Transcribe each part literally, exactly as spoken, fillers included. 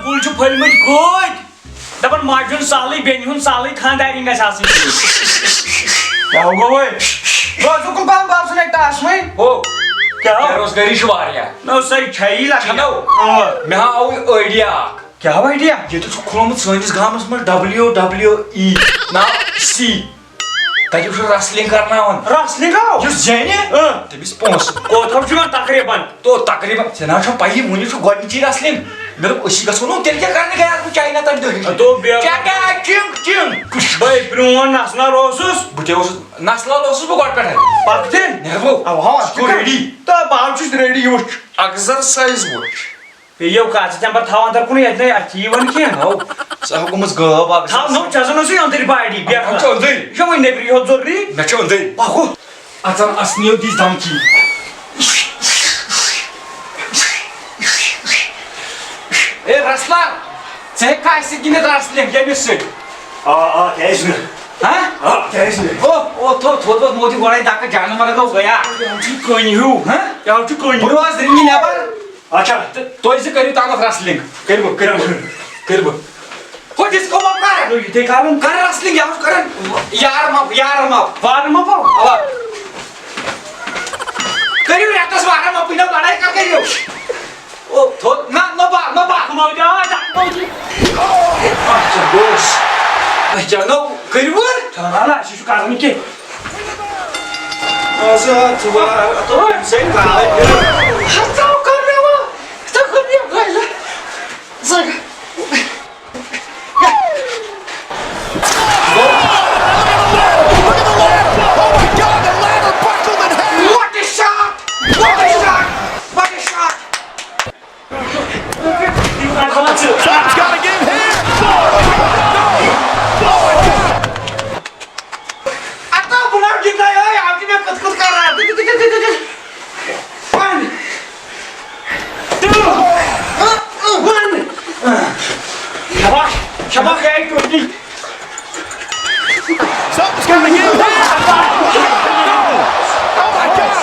کُلۍ چھِ پھٔلۍ مٕتۍ گٲدۍ۔ دَپان ماجہِ ہُنٛد سہلٕے، بیٚنہِ ہُنٛد سہلٕے، خانٛدارِنۍ گژھِ آسٕنۍ۔ کیٛاہ گوٚو وۄنۍ؟ روزُکھ کُن پَہَم بَب سُنٛد اَتہِ ٹاس وۄنۍ۔ ہو۔ کیٛاہ؟ بے روزگٲری چھِ واریاہ۔ نہ، سۄے چھَیی لَگان۔ چھَنو؟ اۭں۔ مےٚ ہا آو یہِ idea اَکھ۔ کیٛاہ idea؟ ییٚتہِ چھُ کھُلومُت سٲنِس گامَس منٛز W W E، ناو C۔ تَتہِ چھُ wrestling کرناوان۔ Wrestling ہو؟ یُس زینہِ، اۭں۔ تٔمِس پونٛسہٕ۔ کوتاہ چھُ یِوان تقریٖباً؟ تو تقریٖباً، ژےٚ نہ چھو پَیی، وُنہِ چھُ گۄڈٕنِچی wrestling۔ مےٚ دوٚپ، أسی گژھو نہٕ، تیٚلہِ کیٛاہ کرنہِ گٔیاس بہٕ چاینا تَمہِ دۄہ ہِش؟ تو بیٚیہِ چکا چِنگ چِنگ۔ بٔے پرٛون نسلہ اوسُس۔ بہٕ تہِ اوسُس، نسلہ اوسُس بہٕ گۄڈٕ پٮ۪ٹھَے۔ پَتہٕ تہِ؟ نیرٕ بہٕ۔ اَوا، اَوا، ژٕ گوٚو ready؟ تہٕ بہٕ حظ چھُس ready، یہِ وٕچھ۔ Exercise وٕچھ۔ یہِ یِیو کَتھ، ژٕ تَمہِ پَتہٕ تھاو اَندَر کُنُے، اَتہِ نَے، اَتھ چھِ یِوان کینٛہہ۔ نو، ژٕ ہا گوٚمُت غٲب اَکھ۔ تھاو، نو، ژےٚ زَن ٲسٕے أنٛدٕرۍ body، بیٚہہ مےٚ چھُ کَتھ۔ أنٛدٕرۍ۔ یہِ چھا وۄنۍ نیٚبرِ یوت ضروٗری؟ مےٚ چھُ أنٛدٕرۍ۔ پَکو۔ اَژَن اَسنِیو دِژ دھمکی۔ اے wrestler، ژٕ ہیٚککھا اَسہِ سۭتۍ گِنٛدِتھ wrestling ییٚمِس سۭتۍ؟ آ، آ، کیٛازِ نہٕ؟ ہاں؟ آ، کیٛازِ نہٕ؟ او، او، تھوٚد، تھوٚد ووت موتی گۄڈَے دَکہٕ جانہٕ مرگو گیا۔ یہِ چھُ کٔنۍ ہیوٗ۔ ہاں؟ یہِ چھُ کٔنۍ۔ بہٕ روزٕ رِنٛگہِ نٮ۪بر۔ اچھا۔ تہٕ تُہۍ زٕ کٔرِو تامَتھ wrestling۔ کٔرِو، کٔرِو، کٔرِو۔ ہُہ disco ball کر۔ نو، یہِ تہِ کَرُن۔ کر wrestling، یہِ چھُ کران۔ یارٕ مَہ، یارٕ مَہ۔ وارٕ مَہ پَو۔ اَوا۔ کٔرِو رٮ۪تَس warm up، یہِ لڑٲے کر کٔرِو۔ او، تھوٚد، نہ، نہ با، نہ با۔ کمو جا، جا، کمو جی۔ اچھا، بوس۔ اچھا، نو، کٔرِو وۄنۍ۔ چلو، نہ، اَسہِ چھُ کرُن کینٛہہ۔ آزاد چھُ وارٕ، اَتھ اوس أمۍ سٕے کالے کٔرِتھ۔ ہتاو کر مےٚ وۄنۍ۔ ژٕ کر مےٚ وۄنۍ۔ ژٕ What a shot! What a shot! What a shot! Someone's got to give him. Oh my God! Oh my God! اَتھ آو بُلاٹ گِنٛدنَے، ٲے، آو کہِ مےٚ کٕتھ کٕتھ کران۔ One, two, one. شاباش، شاباش، گٔے ٹوٹی۔ Someone's got to give him. Oh my God!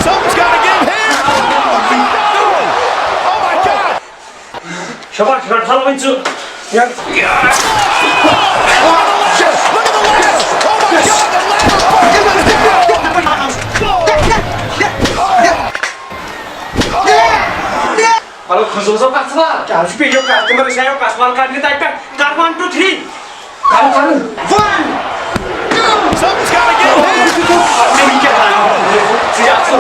Someone's got to give him. Oh my God! شاباش، رٹ حال وۄنۍ ژٕ۔ Yes! Look at the ladder! Oh my God, the ladder! مطلب، کھٔنٛزو سا پتھ وا؟ کیٛاہ چھُ بیٚیہِ یہِ کَتھ؟ تِمن أسۍ آیو کَتھ وَل کَرنہِ تَتہِ پٮ۪ٹھ۔ کَر one, two, three۔ کَر، کَر۔ One! Someone's got to get him! ژٕ کیٛاہ وَنان؟ ژٕ چھِ اَصٕل۔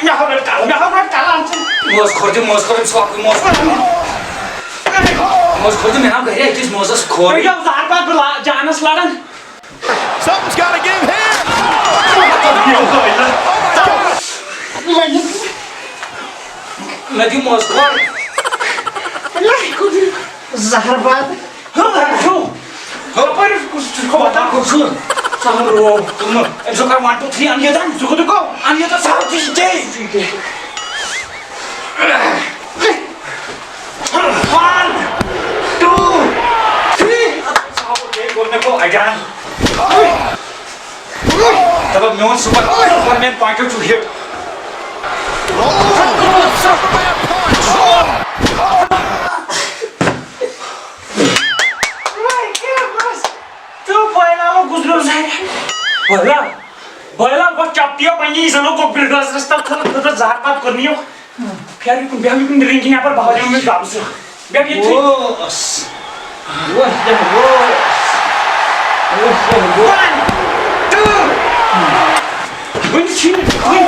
مےٚ ہاو رَٹہِ کَلہٕ، مےٚ ہاو رَٹہِ کَلہٕ، اَن ژٕ۔ موزٕ کھوٚر دِ، موزٕ کھوٚر دِ، ژٕ وَکھ موزٕ کھوٚر۔ موزٕ کھوٚر دِ، مےٚ ہاو گَرِ أکِس موزَس کھوٚر۔ مےٚ گیٛاو زہر پَتہٕ بہٕ لا-، جانَس لَڑان۔ Someone's got to give him. مےٚ دِ موزٕ کھوٚر۔ زہر باد۔ ہو، ہو۔ ہپٲرۍ کُس چھُ کھوژان؟ سہل رو۔ أمۍ سُنٛد کر one, two, three، اَن یوٚتن۔ ژٕ کوٚت گوٚو؟ اَن یوٚتن سہل، ژٕ چھِ ژےٚ۔ One, two, three۔ سہل، یے کوٚر مےٚ گوٚو اَجان۔ دَپان میون سُپر، سُپرمین پوینٹو چھُ ہِٹ۔ تہٕ بٲیلالو گُزریو زہرِ۔ بٲیلال، بٲیلال، بس چپٹیو پننہِ، یہِ زنو گوٚو بلڈوزرس تل تھل خٲطرٕ زہر پتہٕ کوٚرمٕے یو۔ پھیرٕ یہِ کُن، بیٚہہ یہِ کُن، رِنٛگہِ نٮ۪بر، بہٕ ہاوٕ یِمن دَبہٕ سۭتۍ۔ بیٚہہ ییٚتھی۔ اوس۔ اوس کیٛاہ اوس؟ اوس کیٛاہ اوس؟ One, two۔ وُنہِ چھِنہٕ، وُنہِ،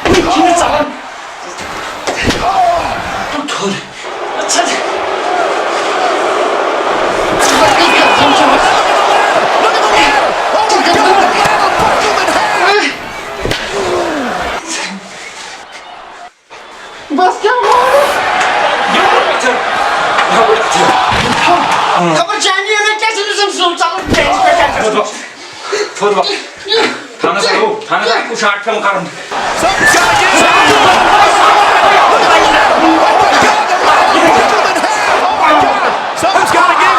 وُنہِ چھِنہٕ ژلان۔ تُل تھوٚد۔ ژٕ۔ بس کیٛاہ وَنہٕ؟ خبر چانی یَنہٕ کیٛاہ چھُنہٕ زَن سُہ ژَلان ٹینس پٮ۪ٹھ کیٛاہ چھُ؟ تھوٚد وَ-، تھانَس آو، تھانَس آو شاٹ فِلم کَرُن۔ Someone's got to give him. Oh my God, the ladder. Oh my God. Someone's got to give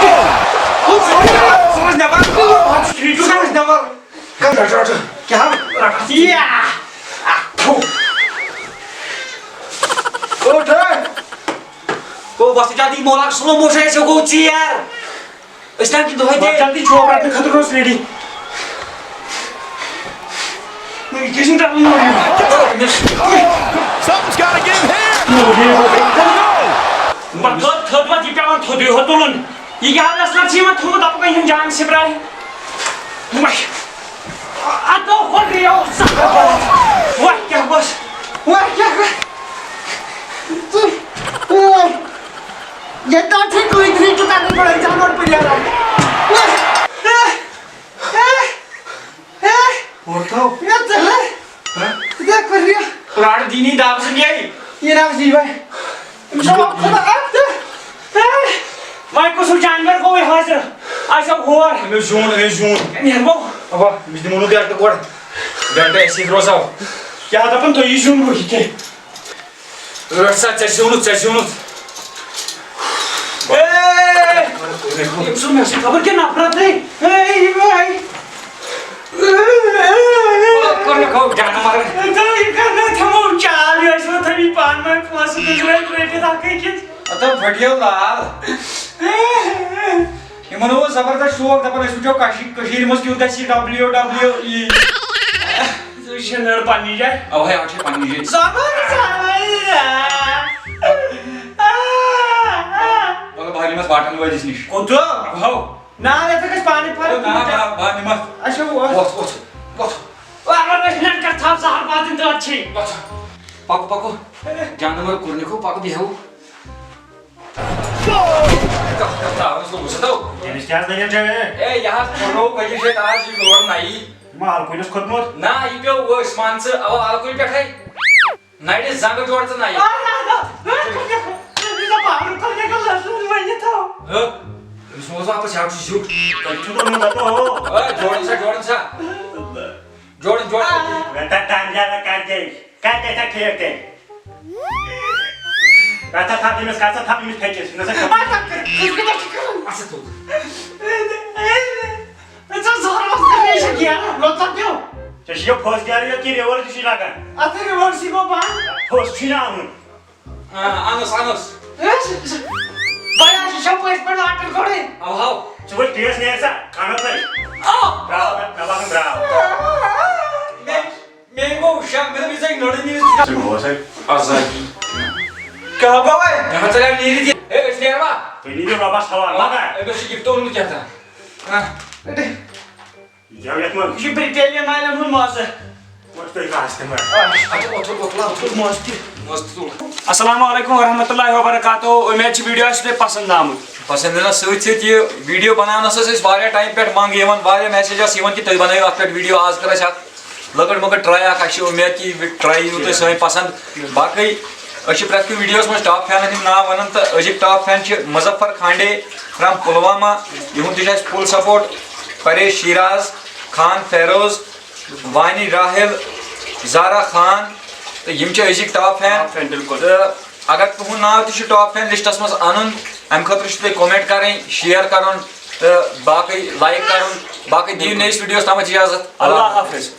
him. وۄتھ جلدی، مولا، سلو موشن، اَسہِ گوٚو ژیر۔ أسۍ چھِنہ دۄہے تہِ۔ وۄتھ جلدی، چوب رٹنہٕ خٲطرٕ روز ریڈی۔ نہ، یہِ کیٛاہ چھُنہٕ ڈران یورٕ یِوان؟ Something's gotta give here. پتہٕ کٔر تھٔد وَتھ یہِ پٮ۪وان تھوٚدُے ہوت تُلُن۔ یہِ کیٛاہ رسلر چھِ یِمن تھوٚمُت، دَپُکھ أمۍ ہُنٛد جان سپراے۔ وۄنۍ۔ اَتھ گوٚو ہُرریو۔ وۄنۍ کیٛاہ گوٚژھ؟ وۄنۍ کیٛاہ گوٚژھ؟ ییٚتہِ تام چھُے کٕہٕنۍ تہِ چھُنہٕ تَتہِ پٮ۪ٹھ جانور پٕلیر۔ وۄنۍ۔ اے، اے، اے، اورٕ تھاو۔ یہِ ژٕ لے۔ ہہ؟ یہِ کیٛاہ کوٚر یہِ؟ پرٛاٹھ دیٖنی دَب زٕ گٔیے۔ یہِ نہ حظ یی وۄنۍ۔ أمِس چھُ وقت خۄدا اَتھ تہٕ۔ اے، وۄنۍ کُس ہیوٗ جانور گوٚوُے حٲضِر؟ اَسہِ آو ہور۔ أمِس زیوٗن، أمِس زیوٗن۔ نیرٕ بہٕ۔ اَوا، أمِس دِمو نہٕ بیلٹہٕ گۄڈٕ۔ بیلٹہٕ اَسی سۭتۍ روزہاو۔ کیٛاہ دَپان تُہۍ، یہِ زیوٗن گوٚو یہِ کیٛاہ؟ رٹ سا، ژےٚ زیوٗنُتھ، ژےٚ زیوٗنُتھ۔ اے! أمۍ سُنٛد مےٚ سۭتۍ خبر کیٛاہ نفرت ہے۔ A, A. کوٚر مےٚ گوٚو جانور۔ تہٕ یہِ کَرنٲوتھ یِمو چال، یہِ ٲسۍ وۄنۍ تھٲومٕتۍ پانہٕ ؤنۍ پونٛسہٕ گٔژھۍ رٔٹِتھ، رٔٹِتھ اَکھ أکِس۔ ہتو پھٹیو لال۔ یِمن اوس زبردست شوق، دپان أسۍ وٕچھو کشی-، کٔشیٖرِ منٛز کیُتھ گژھِ یہِ W W E۔ ژٕ چھِ نٔر پننہِ جایہِ۔ اوے، اَتھ چھِ پننہِ جایہِ۔ زبر، زبر۔ مطلب، بہٕ نِمَس واٹن وٲلِس نِش۔ کوٚت؟ اوہو۔ نا، یَتھ گژھِ پانَے فرق۔ نا، بہٕ، بہٕ نِمَس۔ اچھا، وۄتھ۔ وۄتھ، وۄتھ، وۄتھ۔ وۄتھ، وۄتھ، وۄتھ، نٮ۪ٹ کر تھپھ، زہر واتن تہٕ اَتھ چھِ۔ وۄتھ۔ پکو، پکو۔ جانور کوٚر نِکھو، پکو بیٚہو۔ کتھ، کتھ تھاوس لوٚگُس ہتو۔ ییٚمِس کیٛاہ حظ دٔلیٖل چھےٚ؟ اے، یہِ حظ پھٹروو کٔمِس چھُ آز یہِ لوڑ نَیی۔ یہِ ما الکُلِس کھوٚتمُت؟ نہ، یہِ پیوٚو ؤسۍ، مان ژٕ، اَوا الکُلۍ پٮ۪ٹھَے۔ نَرِ زنٛگہٕ جوڑ ژٕ نَیہِ۔ آ، نہ، نہ، نہ، نہ، نہ، پاورُک کوٚر مےٚ غلط، وۄنۍ یہِ تھاو۔ ہہ؟ أمِس ما اوس واپس یہِ حظ چھُ زیُٹھ۔ تۄہہِ چھُو دوٚپمُت دَپو ہو۔ اے، جوڑُن سا، جوڑُن سا۔ جوڑُن، جوڑُن۔ وۄنۍ تَتھ ٹایم زیادٕ کَتہِ گٔے؟ کَتہِ گژھِ ہا ٹھیٖک تیٚلہِ؟ کَتھ ہا تھَپھ أمِس، کَتھ ہا تھَپھ أمِس پھیٚکِس، نہ سا کَتھ۔ اچھا، تُل۔ ژٕ زہر وَس کَرنہِ چھِ گیرٕ، لوٚت تَتھ دیو۔ ژےٚ چھِ یہِ پھوٚس گیرٕ یوت کِنہٕ reverse تہِ چھُے لَگان؟ اَتھ ہے reverse یی گوٚو بنٛد۔ پھوٚس چھُے نہ اَنُن۔ آ، اَنُس، اَنُس۔ بیا، یہِ چھا پٔزۍ پٲٹھۍ لاٹَن گۄڈَے؟ اَوٕ ہاو۔ ژٕ وٕچھ ٹیس نیرِ سا، اَنُس ہے۔ آ۔ درٛاو، مےٚ باسان درٛاو۔ مےٚ، مےٚ گوٚو شک، مےٚ دوٚپ، یہِ زَن نٔرٕے نیٖرِتھ۔ ژٕ گوٚو سا آزادی۔ کیٛاہ گوٚو وۄنۍ؟ مےٚ ما ژَلیو نیٖرِتھ یہِ؟ ہے، أسۍ نیروا؟ تُہۍ نیٖرِو رۄبَس حوالہٕ، مگر۔ أمِس چھُ gift اوٚنمُت کیٛاہ تام۔ آ۔ یہِ چھا یَتھ منٛز؟ یہِ چھُ Britalian نانٮ۪ن ہُنٛد مَزٕ۔ وۄنۍ چھُ تۄہہِ کاسہِ تہِ منٛز۔ اَتھ وۄتھُن، وۄتھُن، وۄتھُن۔ مَزٕ تہِ۔ مَزٕ تہِ تُل۔ السلام علیکم ورحمۃ اللہ وبرکاتہ۔ اُمید چھِ video آسہِ تۄہہِ پسنٛد آمُت۔ پسنٛد یِنَس سۭتۍ سۭتۍ یہِ video بناونَس ٲسۍ أسۍ واریاہ time پٮ۪ٹھ منٛگ یِوان، واریاہ message آسہٕ یِوان کہِ تُہۍ بنٲیِو اَتھ پٮ۪ٹھ video۔ آز کٔر اَسہِ اَکھ لۄکٕٹ مۄکٕٹ try اَکھ۔ اَسہِ چھِ اُمید کہِ یہِ try یِیِو تۄہہِ سٲنۍ پسنٛد۔ باقٕے أسۍ چھِ پرٛٮ۪تھ کُنہِ videoس منٛز top fanن ہِنٛدۍ ناو وَنان، تہٕ أزِکۍ top fan چھِ مظفر کھانڈے from پُلوامہ، یِہُنٛد تہِ چھُ اَسہِ full support۔ پریش شیراز، خان فیروز، وانی راحل، زارا خان، تہٕ یِم چھِ أزِکۍ top fan۔ Top fan، بِلکُل۔ تہٕ اگر تُہُنٛد ناو تہِ چھُ top fan listس منٛز اَنُن، اَمہِ خٲطرٕ چھُ تۄہہِ comment کَرٕنۍ، share کَرُن تہٕ باقٕے like کَرُن۔ باقٕے دِیِو نٔیِس videoس تامَتھ اِجازت۔ اللہ حافظ۔